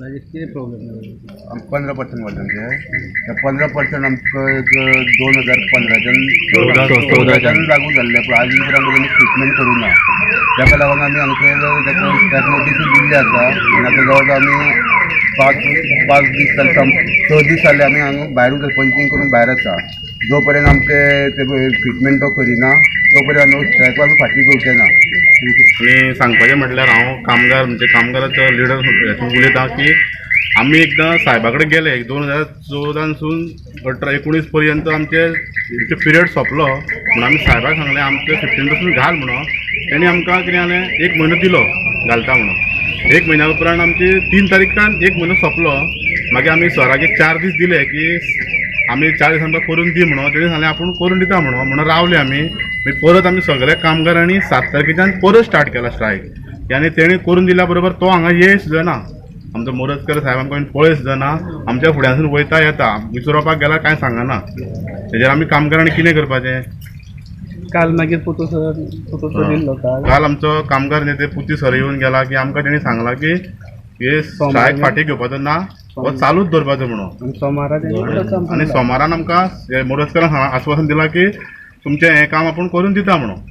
मागीर कितें प्रॉब्लेम? 15% वाडले. ते 15% आमकां एक 2015च्यान, 14च्यान लागू जाल्ले, पूण आजून पर्यंत आमकां तेणी ट्रिटमेंट करूं ना. ताका लागून आमी हांगसर ताका स्ट्रायक नोटीसूय दिल्ली आसा आनी आतां जवळ जवळ आमी 5 दीस जाले, 6 दीस जाले, आमी हांगा भायर पंचींग करून भायर आसा. जो पर्यंत आमचे ते ट्रिटमेंट तो करिना, तो पर्यंत आमी स्ट्रायक आमी फाटीं घेवचे ना. आनी सांगपाचें म्हटल्यार, हांव कामगार, म्हणजे कामगाराचो लिडर उलयतां की आमी एकदां सायबा कडेन गेले. 2014नसून 18 19 पर्यंत आमचे पिरियड सोंपलो म्हणून आमी सायबाक सांगलें, आमचें 15% घाल म्हणून. तेणी आमकां कितें जालें, एक म्हयनो दिलो, घालता म्हणून. एक म्हयन्या उपरांत आमची 3 तारीखान एक म्हयनो सोंपलो. मागीर आमी सराक एक 4 दीस दिले की आमी 4 दीस आमकां करून दी म्हणून. तेणी सांगलें, आपूण करून दिता म्हणून. म्हणून रावले आमी. मागीर परत आमी सगळे कामगारांनी 7 तारखेच्यान परत स्टार्ट केला स्ट्रायक. आनी तेणी करून दिल्या बरोबर तो हांगा येय सुद्दां ना. आमचो मोरजकर साहेब आमकां पळय सुद्दां ना. आमच्या फुड्यासून वयता येता, विचारपाक गेल्यार कांय सांगना. तेजेर आमी कामगारांनी कितें करपाचें? काल मागीर पुतू सर, पुतू सर येयल्लो काल. काल आमचो कामगार नेते पुती सर येवन गेला की आमकां तेणी सांगलां की हे स्ट्रायक फाटीं घेवपाचो ना, हो चालूच दवरपाचो म्हणून. आनी सोमारा तेणी आनी सोमारान आमकां मोरजकरान आश्वासन दिलां की तुमचें हें काम आपूण करून दिता म्हणून.